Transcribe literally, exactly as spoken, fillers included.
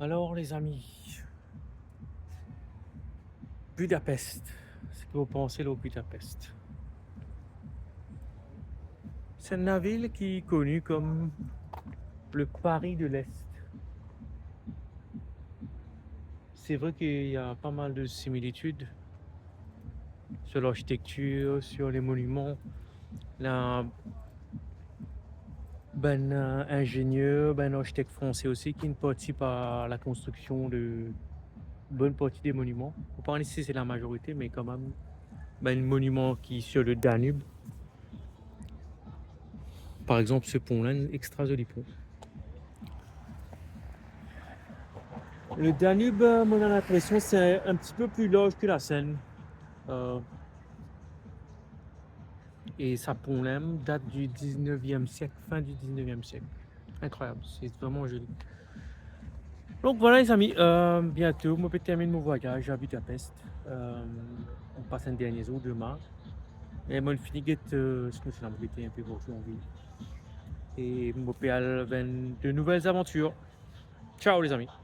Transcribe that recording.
Alors, les amis, Budapest, seki mo panse lor Budapest? C'est une ville qui est connue comme le Paris de l'Est. C'est vrai qu'il y a pas mal de similitudes sur l'architecture, sur les monuments. La, bann, euh, ingénieur, bann architek franse osi ki inn partisip a la konstriksion de bonn parti de moniman. Mo pa dir si se la mazorite, me kanmem, bann moniman ki sur le Danube. Par exemple, ce pont-là, extra zoli pont. Le Danube, euh, mo ena linpresion, c'est un petit peu plus large que la Seine. Euh, e sa pont-la mem dat du dix-neuvième siècle, fin du dix-neuvième siècle. Incroyable, c'est vraiment joli. Donc voilà, les amis, euh, bientôt, mo pe terminn mo vwayaz a Budapest. Euh, mo pas enn dernie zour demin. E mo fini get, euh, seki mo finn get, inpe voir lanvil. E mo pe al vers de nouvelles aventures. Ciao, les amis.